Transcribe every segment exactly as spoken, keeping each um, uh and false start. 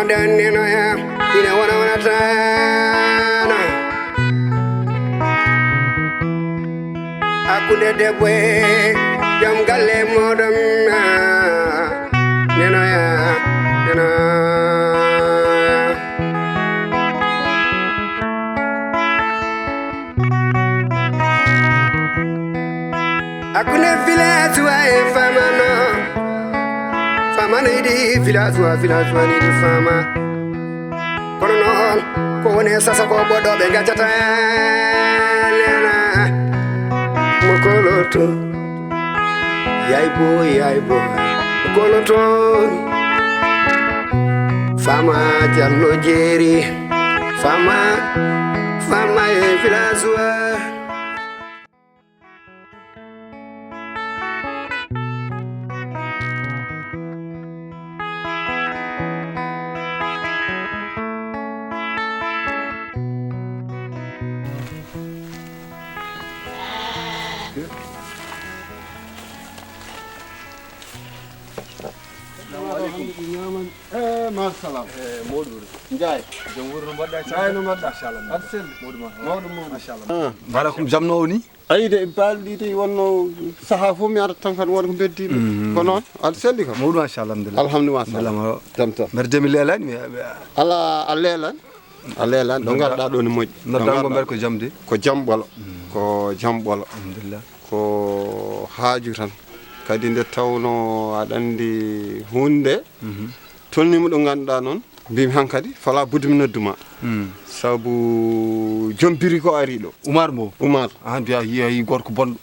Nden nenoya, ina wona wonataano. Hakkunde debbo e joom galle mooɗon, ah, nenoya, nenoya. Hakkunde village wa e famano. Famano yiɗi village wa, village wa yiɗi fama. Kono noon, ko woni e sasa ko ɓoɗɗo ɓe gaccata nena. Mo koloto. Yay boy, yay boy. Mo koloto. Fama Jallo Jeeri. Fama, fama e village wa. Assalamu aleykum. Eh, ma salam. Eh, Modou Wuro. Njaay. Jom wuro no mbaɗɗa? Njaay no mbaɗɗa? Machallah. Aɗa selli? Modou ma. Mawɗo, mawɗo. Machallah. Ah. Mbaɗa ko jam no woni? Ayi de, balɗe ɗiɗi wonno saha fof mi ara tan kadi wona ko beddi mi. Mhm. Ko noon, aɗa selli kam? Mawɗo, machallah, alhamdulillah. Alhamdulillah, machallah. Alhamdulillah. Jam tan. Mbeɗa de mi leelani, mi, mi Ala a leelan. A leelan. Ɗo nodda-, ngarɗa ɗo ne moƴƴi. Noddango mbeɗa ko jam de. Ko jam ɓolo. Mm. Ko jam ɓolo. Alhamdulillah. Ko haaju tan. Kadi nde tawno aɗa anndi huunde, mhm, tolniima ɗo ngannduɗaa noon, mbimi hankadi, fala budde mi nodduma. Mm. Sabu joom biri ko ari ɗo. Umar mbo? Umar. Ah, mbiya, yi, yi gorko bonɗo.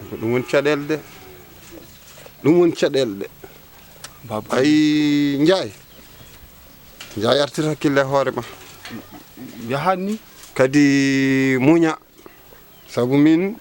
Ko ɗum woni caɗeele de. Ɗum woni caɗeele de. Baaba. Ay, Njaay. Njaay, artir hakkille e hoore ma. Yahan ni. Kadi muña. Sabu min,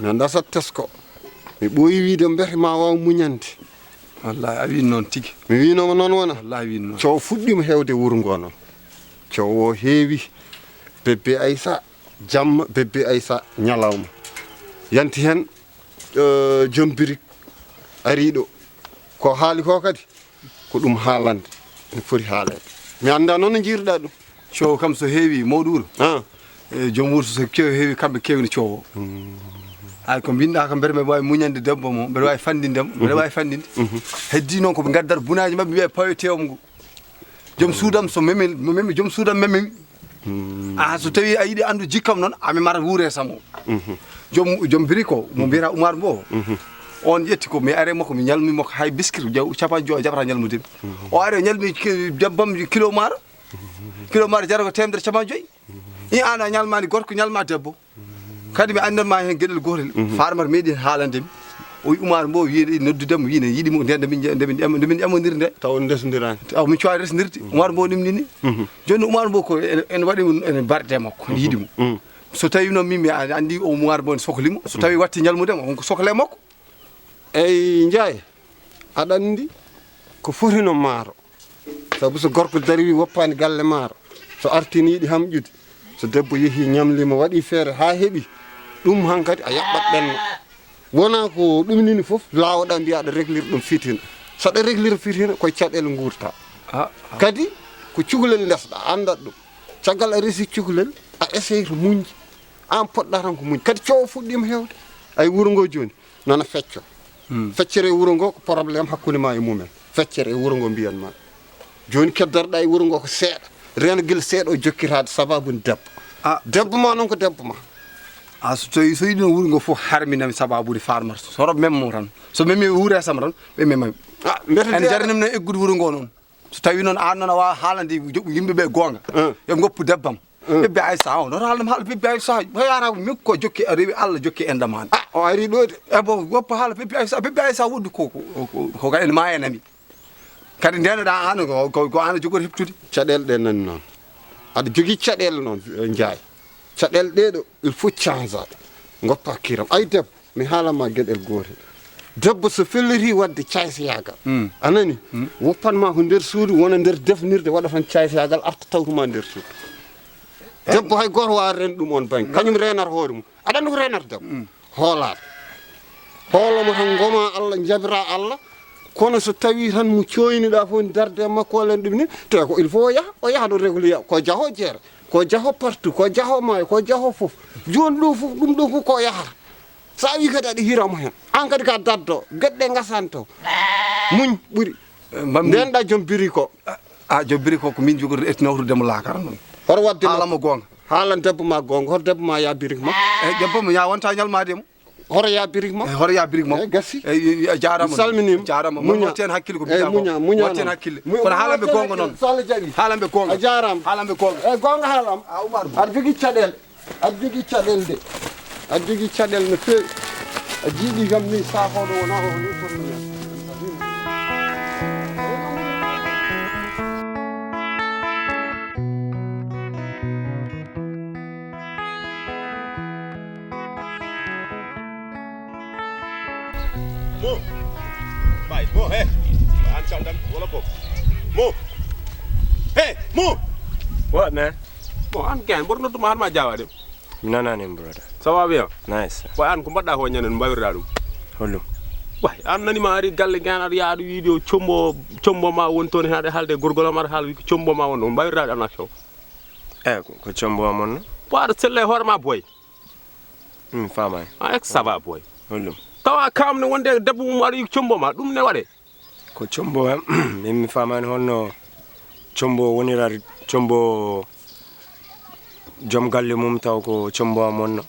mi anndaa so aɗa tesko. Mi ɓooyi wiide mbete ma waaw muñande. Wallahi, a wiin noon tigi. Mi wiinooma noon wona. Wallahi, a wiin noon. Coow fuɗɗiima heewde wuro ngoo noon. Coow o heewi. Bébé Aïssa, jamma, Bébé Aïssa, ñalawma. Yanti heen, eh, joom birik arii ɗo. Ko haali ko kadi, ko ɗum haalande. Ene foti haaleede. Mi anndaa noon no njiiruɗaa ɗum. Coow kam so heewi, mawɗo wuro. Ah. E joom wuro so coow heewi, kamɓe keewni coow o. Hmm. Ay, ko mbinɗaa kam, mbeɗa, mbeɗa waawi muñande debbo mo, mbeɗa waawi fanndinde mo, mbeɗa, mhm, waawi fanndinde. Mhm. Heddii noon ko ɓe ngaddata bunaaji maɓɓe, mbiya pawe teewam ngu. Joom suudam so memi, mo memi, joom suudam memi. Hmm. Ah, so tawii a yiɗi anndu jikkam noon, a memata wuure sam o. Mhm. Joom, joom biri ko, mo, mhm, mbiyata Umar mbo. Mhm. On ƴetti ko, mi ari makko, mi ñalmi makko hay biskit, jaw-, capanɗe joy o jaɓata ñalmude mi. Mhm. O ari o ñalmi ki-, debbam kilo maaro. Kilo maaro jarata ko teemedere capanɗe joy. I an a ñalmaani gorko, ñalma debbo. Kadi mi anndan ma heen geɗel gootel. Mhm. Farmata meeɗi haalande mi. O wi Umar mbo wiide noddude mo, wiide yiɗi mo, nde nde min, nde min, nde min ƴamondir nde. Taw on ndesndiraani. Taw min cuwaani resndirde. Mhm. Umar mbo nimnini. Mhm. Jooni Umar mbo ko en, en waɗi mo, en mbarde makko, en yiɗi mo. Mhm. So tawii noon min mi a-, anndi o Umar mbo ne sokli mo. So tawii watti ñalmude mo, on ko sokle makko. Eyi, Njaay, aɗa anndi ko foti no maaro. Sabu so gorko darii woppaani galle maaro, so artii ne yiɗi hamƴude, so debbo yehii ñamliima, waɗii feere haa heɓi, ɗum hankadi a yaɓɓat ɓenno. Wonaa ko ɗum nini fof, laawoɗaa mbiya aɗa réglira ɗum fitina. So aɗa réglira fitina, koye caɗeele nguurta. Ah, ah. Kadi ko cukalel ndesɗaa, anndat ɗum. Caggal a resi cukalel, a essayta muñde. Aan poɗɗaa tan ko muñde. Kadi coow fuɗɗiima heewde. Ay, wuro ngoo jooni, nana fecco. Hmm. Feccere e wuro ngoo ko problème hakkunde maa e mumen. Feccere e wuro ngoo mbiyan maa. Jooni keddarɗaa e wuro ngoo ko seeɗa. Reena gila seeɗa o jokkitaade sababu debbo. Ah. Debbo ma noon ko debbo ma. Ah, so tawii so yiɗino wuro ngoo fof harminami sababu farmata. So ro memmo tan. So memmi wuure sam tan, ɓe memami. Ah, mbete en njaranimno eggude wuro ngoo noon. So tawii noon aan noon a waawaa haalande yimɓe ɓe goonga. Ah. Yo ɓe ngoppu debbam. Mm. Bébé Aïssa, o noon haalnam haala Bébé Aïssa, o yaara ko min ko jokki, a rewi Allah jokki enɗam aan. Ah, o ari ɗo de. E bon, woppa haala Bébé Aïssa, Bébé Aïssa woɗɗi ko, ko, ko, ko kadi ene maayanami. Kadi ndenoɗaa aan ko, ko, ko aan a jogori heɓtude. Caɗeele ɗe nani noon. Aɗa jogii caɗeele noon, eh, Njaay. Caɗeele ɗe ɗo, il faut change. Ngoppa kiram. Ay debbo. Mi haalan ma geɗel gootel. Debbo so felliti waɗde caysoyaagal, mm, a nani? Mm. Woppan ma ko nder suudu, wona nder defnirde, waɗa tan caysoyaagal, arta tawtu ma nder suudu. Eh. Debbo hay gooto waawaa reen ɗum on bannge. Kañum reenata hoore mum. Aɗa anndi ko reenata debbo? Mm. Hoolaade. Hoolo mo tan, ngoma Allah, njabira Allah, Kono so tawii tan mo cooyniɗaa fof, darde e makko walla ɗum ni, te ko il faut o yaha, o yaha ɗo régulier, ko jaho jeere, ko jaho partout, ko jaho maayo, ko jaho fof. Jooni ɗo fof, ɗum ɗo fof ko o yahata. So a wii kadi aɗa hiira mo heen, aan kadi ka daddo, geɗe ɗe ngasan taw. Muñ ɓuri. Ndeenɗa joom biri ko. A, joom biri ko, ko min jogori etnowrude mo laakara noon. Hoto waɗde mo. Haala mo goonga. Haalan debbo ma goonga. Hoto debbo ma yaa birik ma. Eyi, debbo mo yaa wonta ñalmaade mo. Hoto yaa birik ma. Eyi, hoto yaa birik ma. Eyi, gasi. Eyi, a jaaraama. Mi salminiima. Jaaraama. Muña. Waɗ heen hakkille ko mbiɗa ko. Muña, muña. Waɗ heen hakkille. Kono haalan ɓe goonga noon. So Allah jaɓi. Haalan ɓe goonga. A jaaraama. Haalan ɓe goonga. Eyi, goonga haalam. A Umar. Aɗa jogii caɗeele. Aɗa jogii caɗeele de. Aɗa jogii caɗeele no feewi. A jiiɗii kam ni saafooɗo wonaa o ni fotnoo. Mo. Bay, mo, he. An cawtan wala boog. Mo. He, mo. What, man? Mo, an gain, bor no duma har ma jawa dem. Mi nanaani, brother. Ça va bien? Nice. Way, an ko mbaɗɗa ko ñande no mbawirɗa ɗum? Holɗum? Way, an nani ma ari galle gain, aɗa yaha aɗa wiide o combo, combo ma won toon, haɗa haalde e gorgol am, aɗa haala wi ko combo ma won ɗo, mbawirɗa ɗum action? Eh, ko, ko combo am wonno? Bo aɗa sella e hoore ma, boy. Mi faamaani. Ah, est-ce que ça va, boy? Holɗum? Tawa kam ne wonde debbo mum aɗa wi ko combo ma, ɗum ne waɗe? Ko combo am, min mi faamaani holno combo wonirata, combo joom galle mum taw ko combo am wonno.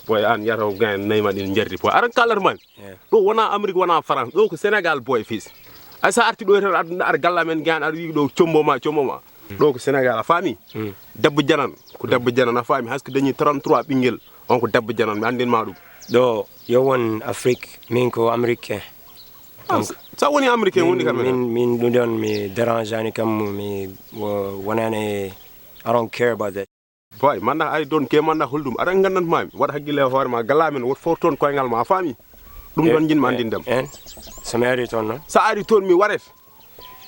Boy, an yataw gain nayi ma ɗin njarti, boy. Aran kalar man. Yeah. Ɗo wona Amérique, wona France, ɗo ko Sénégal, boy, fils. Ay sa arti ɗo tan aɗa, aɗa galla men gain, aɗa wi ɗo combo ma, combo ma. Ɗo ko Sénégal, a faami? Mm. Debbo janan, ko debbo janan, a faami? Haske dañi trente-trois ɓinngel, on ko debbo janan, mi anndin ma ɗum. Ɗo yo won Afrique, min ko américain. Ah, donc, sa, sa woni américain, min, woni kam min, min ɗum ɗon mi dérange ani kam, mi wo-, wonani, I don't care about that. Boy, manna, I don't care, manna, holɗum? Aɗa nganndan maami, waɗ hakkille e hoore ma, gala men, wot fof toon koyngal ma, a faami? Ɗum ɗon njiɗmi anndinde ma. En, so mi ari toon noon? Sa ari toon, mi waret.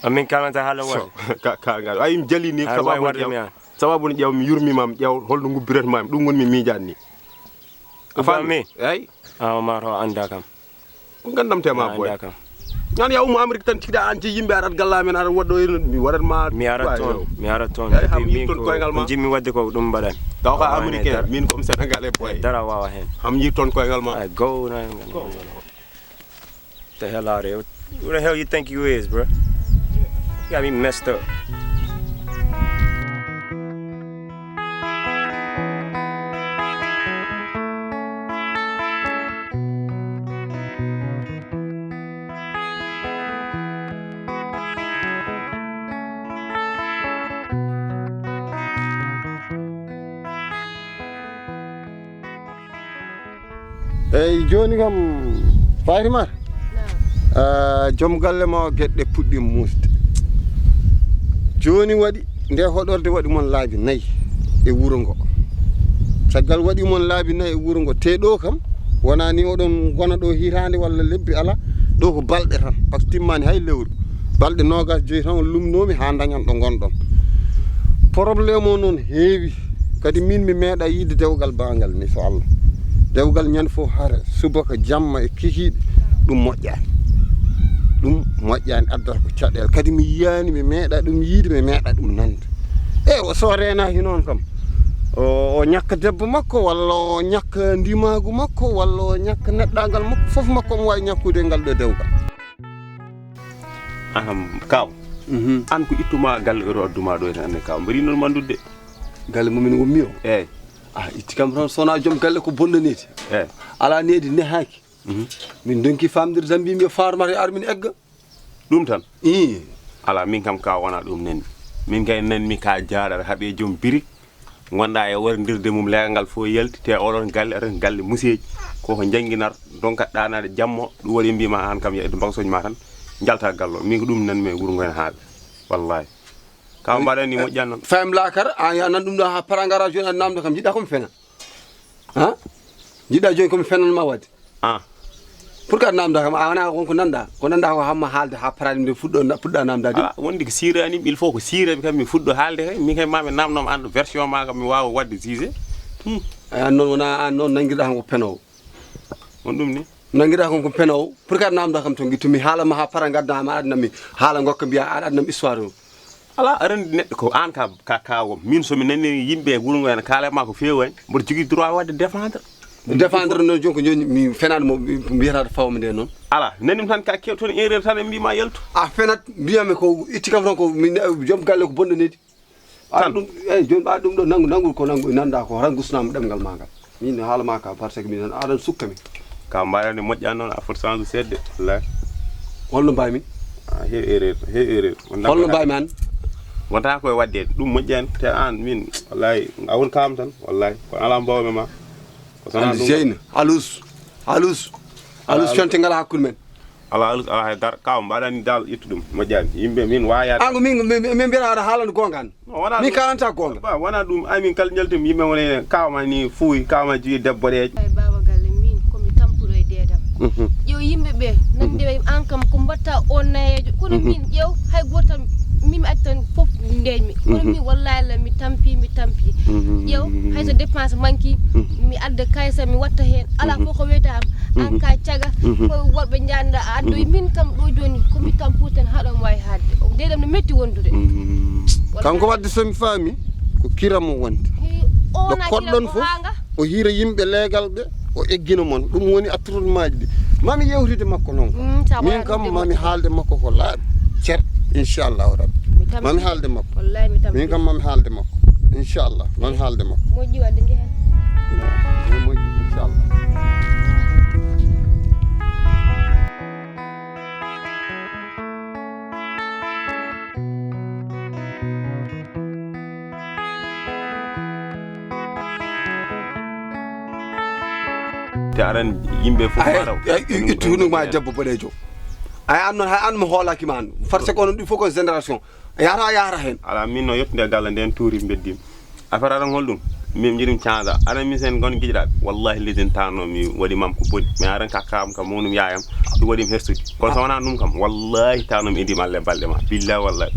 Amin kalanta haala won. Ka, ka, ka, ay, mi jali ni, sababu ƴeew. Sababu ƴeew, mi yurmi ma, mi ƴeew holno ngubbiret ma, ɗum woni mi miijaani ni. A faami? Min? Eyi. A, ma to annda kam. Ko ngandam te ma, boy. Annda kam. Nan ya umma Amérique tan, tiɗa an ti yimɓe arat galla men, arat waɗɗo en, mi waɗat ma. Mi ara toon, mi ara toon. Eyi, ham yitton koyngal ma. Ko jimmi wadde ko ɗum mbaɗan. Taw ka américain, min comme sénégalais, boy. Dara wawa hen. Ham yitton koyngal ma. Ay, go na. The hell out of here. Who the hell you think you is, bro? You got me messed up. Eyi, jooni kam, Fatimata, ah, joom galle ma o, geɗe puɗɗi muusde. Jooni waɗi, nde hoɗorde waɗi mon laabi nayi e wuro ngo. Caggal waɗi mon laabi nayi e wuro ngo, te ɗo kam, wona ni oɗon ngona ɗo hitaande walla lebbi, ala, ɗo ko balɗe tan, parce que timmaani hay lewru. Balɗe noogas joyi tan on lumnoomi haa ndañan ɗo ngonɗon. Problème o noon heewi, kadi min mi meeɗa yiide dewgal bangal ni, so Allah. Dewgal ñande fof hare, subaka, jamma e kikiiɗe, ɗum moƴƴaani. Ɗum moƴƴaani, addata ko caɗeele. Kadi mi yiyaani, mi meeɗa ɗum yiide, mi meeɗa ɗum nande. E o, so reenaaki noon kam, o, o ñakka debbo makko, walla o ñakka ndimaagu makko, walla o ñakka neɗɗaagal makko, fof makko omo waawi ñakkude e ngal ɗo dewgal. Aham, kaw. Mhm. An ko ittuma galle ɗo, adduma ɗo, ene annde kaw. Mbaɗi noon mandude. Galle mumen wummi o? Eyi. Ah, itti kam tan, sona joom galle ko bonɗo needi. Eyi. Ala needi nehaaki. Mhm. Min donki famdir, dambimi e farmata e armin egga. Ɗum tan? Ii. Ala, min kam ka wona ɗum nani. Min kay nanmi ka jaaɗal haɓe joom birik. Ngonɗa e warindirde mum, leegal ngal fof yalti, te oɗon galle, aɗa galle museeji, koko jannginar, donkat ɗaanaade jammo, ɗum waɗi mbima an kam, yaha idu mbagsoñ ma tan, njalta gallo. Min ko ɗum nanmi e wuro ngo heen haala. Wallahi. Ka mbaɗani moƴƴan noon. Fayam laakara, a, a nan ɗum ɗo haa para ngara jooni, aɗa namdo kam, jiɗɗa ko mi fena? Ha? Jiɗɗa jooni ko mi fenan ma wadde? Ah. Pour que a namda kam, a wona won ko nanda, ko nanda ko hamma haalde ha parani nde fuɗɗo na-, puɗɗa namdade. Ah, wondi ko sirani, il faut ko siraɓe kam mi fuɗɗo haalde kay, min kay ma mi namnoma an version ma kam mi wawa wadde jugé. Hmm. Ay, an noon wona an noon nangirɗa kam ko penowo. On ɗum ni? Nangiɗa kon ko penowo, pour que namda kam to gittu mi haala ma ha para gadda ma adna mi haala gokka mbiya aɗa adna mi histoire o. Ala, aɗa anndi neɗɗo ko aan ka, ka kaawam. Min so mi nani yimɓe e wuro ngo ene kaala e ma ko feewaani, mboɗo jogii droit waɗde défendre. Défendre noon jooni ko jooni mi fenaani mo mbiyataɗo fawmi nde noon. Ala, nani mi tan ka kew toon erreur tan e mbima yaltu. A fenat mbiyami ko itti kam tan ko min joom galle ko bonɗo nedi. Aɗa ɗum, eyi jooni ɓa ɗum ɗo nanngu nanngu ko nanngu nannda ko tan gusnama ɗemngal ma ngal. Min haala ma ka par ce que min aɗan sukka mi. Ka mbaɗani moƴƴa noon a foti change seeɗa de wallahi. Holno mbaymi? Ah, he erreur, he erreur. Holno mbaymi an? Wonta koye waɗde ɗum moƴƴani te an min wallahi a won kam tan wallahi ko ala mbawmi ma. Ko sona ɗum. Jeyna alus alus alus fente ngala hakkude men. Ala alus ala hay dara kaw mbaɗani dal ittu ɗum moƴƴani yimɓe min wayata. Ango min min mbiyata aɗa haalana gonga an. Min kalanta gonga. Ba wona ɗum ay min kala jaltum yimɓe wona kaw ma ni fuuy kaw ma jigi debbo ɗe. Ay baba galle min komi tampuɗo e dedam. Ƴeew yimɓe ɓe nande an kam ko mbatta on nayejo kono min ƴeew hay goto tan min mi acci tan fof ndejmi kono min wallahi allah mi tampi mi tampi. Ƴeew hayso dépense manki mi adda kaysa mi watta hen ala fof ko wiyata am. An ka caga ko worɓe janda a addoyi min kam ɗo joni komi tamputen haɗon wawi hadde o dedam no metti wondude. Kanko wadde somi faami ko kiramo wonta ɗo koɗɗon fof o hiira yimɓe leegal ɓe o eggina mon ɗum woni attrulmaaji ɗi mami yewtide makko noon min kam mami haalde makko ko laaɓi cer inchallahu rabbi mami haalde makko min kam mami haalde makko inchallah mami haalde makko moƴƴi wadde njehen moƴƴi inchallah. Te aran yimɓe fof maraw ittu hunuk ma debbo boɗejo. Ay an noon hay an mi hoolaki ma an parce que onon ɗi fof ko génération yahata yahata hen. Ala min no yettude e galle nden tuuri mbeddima. Affaire aɗa hol ɗum min jiɗum canza aɗa mi sen gon giƴɗaɓe wallahi leydi en tawno mi waɗi mam ko boni mais aɗan ka kam kam mawnum yayam ɗum waɗim hersude kono so wona ɗum kam wallahi tawno mi idima allah e balɗe ma billahi wallahi.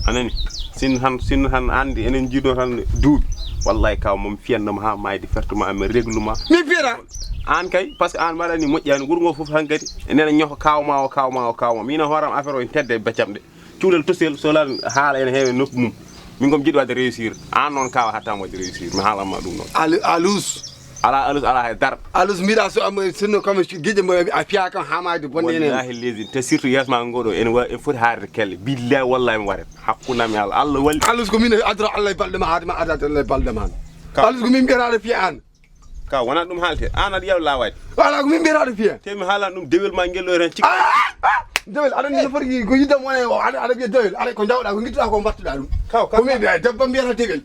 Anani sin han sin han andi enen jiido tan duuɓi wallahi kaw mom fiyannoma ha mayde fertuma amen regluma mi fira an kay parce que an mbaɗani moƴƴani wuro ngo fof han kadi nena ñoho kawma o kawma o kawma mina hooram affaire o en tedde beccam ɗe. Cuulel tosel solal haala ene heewe noppi mum min kom jiɗi wadde réussir an noon kawa hattama wadde réussir mi haalanma ɗum noon. Alus ala alus ala hay dar alus mbiɗa so am sinno kam giƴe mo a fiya kam hamade bonde enen wallahi leydi te surtout yasma ngoɗo ene wa en foti haarde kelle billahi wallahi mi waret hakkundami allah allah walli alus ko min adra allah e balɗe ma haade ma adade allah e balɗe ma alus ko min mbiyataɗo fiya an Ka wonaa ɗum haalte, aan aɗa ƴeewa laawaade. Alaa ko min mbiyataɗo fiya. Te mi haalan ɗum dewel ma ngel ɗo tan cikka. Dewel aɗa anndi no foti ko yiddam wona e o aɗa aɗa wiya dewel aɗa ko njawɗa ko ngittuɗa ko mbattuɗa ɗum. Kaw kaw. Ko min mbiya debbo mbiyata dewel.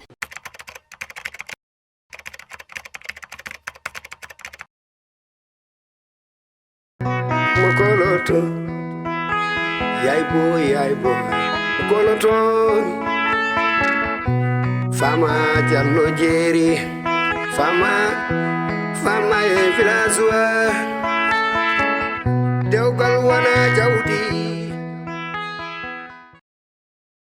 Mo koloto. Yay boy, yay boy. Mo koloto. Fama Jallo Jeeri. Fama, fama e village wa. Dewgal wona jawdi